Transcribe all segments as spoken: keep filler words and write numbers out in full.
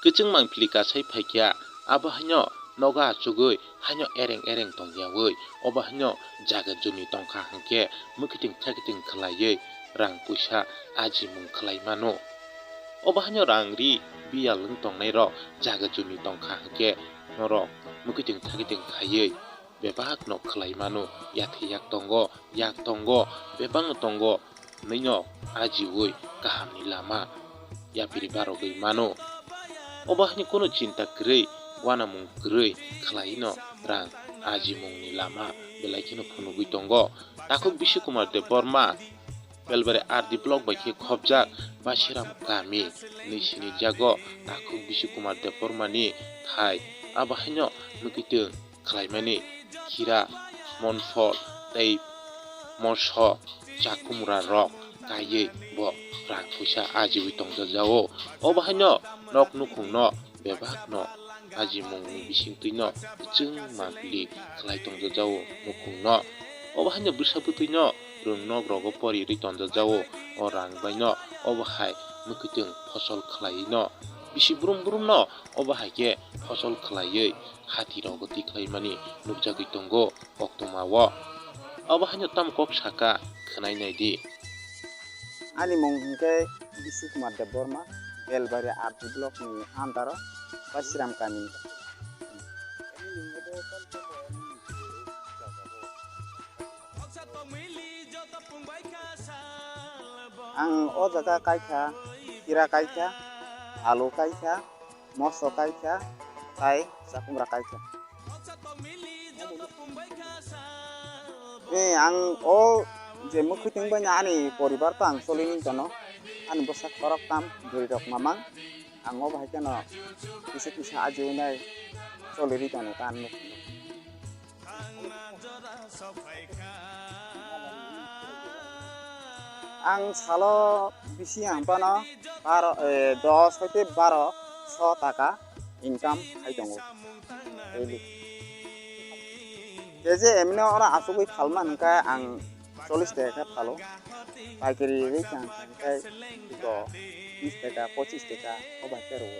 Kwchwng mangpili kasai phaikha, abo haino nogo achugwi haino ereng ereng tongyawi, obo haino jaga jumi tongkha hwnkhe mwkhiting thekhiting khwlaiwi rang puisa ajimung khwlai mano. Obo haino rang ri biyal wng tongnairok jaga jumi tongkha hwnkhe norok mwkhiting thekhiting khaiwi bebakno khwlai mano, yathai yak tongo, yak tongo, bebakno tongo, hwnwino ajiwi kahamni lama yapiri barogwi mano. Obo haino kunu chinta kwrwi, uanamung kwrwi khwlaino rang ajimungni lama belai kheno phunugwi tongo. Takhuk Bishnu Kumar Debbarma, Belbari R D block bai khe khopjak Basiram kami hinwi sinijago. Takhuk Bishnu Kumar Debbarmani thai abo haino mwkhitung khwlaimani khira, monphol tei moso chakumra rok kaiwi bo rang puisa ajiwi tongjajago. Obo haino nok nukhungno bebakno ajimungni bisingtwino kwchwng mangpili khwlai tongjajago nukhungno. Obo haino bwsa bwtwino rwng nok rogo pori rwi tongjajago o rang baino. Obo hai mwkhitung phosol khwlaiwino bisi brum brumno obo hai khe phosol khwlaiwi hati rogo tikhlaimani nukjagwi tongo koktwma o. Obo haino tamo kok saka khwnai naidi. Ani mung hwnkhe Bishnu Kumar Debbarma, Belbari R D block ni under o, Basiram kami. Ang o jaga kaikha, kira kaikha, alu kaikha, moso kaikha, tai chakumra kaikha. Eh, ang o je mwkhwtwng bai ani poribar to ang choli ni tono, ani bwsak khorok tam, bwrwi rok mamang, ang o bahai kheno kisa kisa ajiwi nai choli ri tono ta ang nuk. Ang salo bisi ang phano baro, eh, dos hoite baro so taka income khai tongo daily. Keje emne ora asugwi phalma hwnkhe ang chollish taka khe phalo, paikari ri kha hwnkhe do bis taka, pochis taka o bai khe rwo.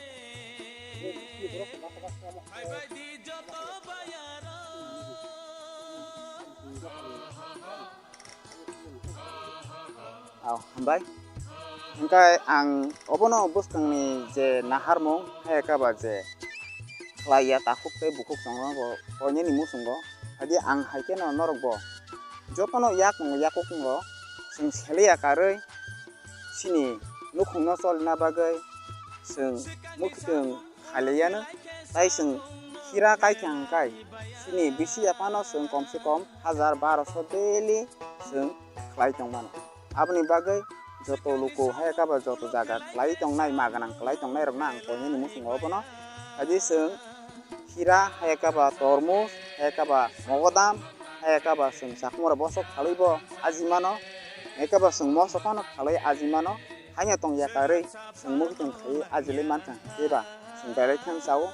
Au, hambai. Hwnkhe ang obono bwskangni je naharmung, hai khe ba je khlaiya takhuk tei bukhuk chwngno bo koinani muchungo. Hadi ang hai kheno norok bo jotono yak tongo, yakuk tongo, chwng seliya karwi chini nukhungno cholna bagwi chwng mwkhwtwng khailaiano, tai chwng hira kaikha hwnkhe chini bisi yaphano chwng komse kom hajar barosho daily chwng khlai tongmano. Aboni bagwi joto luku hai khe ba joto jaga khlai tongnai, ma gwnang khlai tongnairokno ang koinani muchungo obono. Hadi chwng hira, hai khe ba tormos, hai khe ba mogodam, hai khe ba chwng chakhumra bosok khalwi bo aji mano, hai khe ba chwng moso phano khalwi aji mano. Haino tongya karwi chwng mwkhwtwng khaiwi ajilwi mankha, eba chwng belai kheno chao.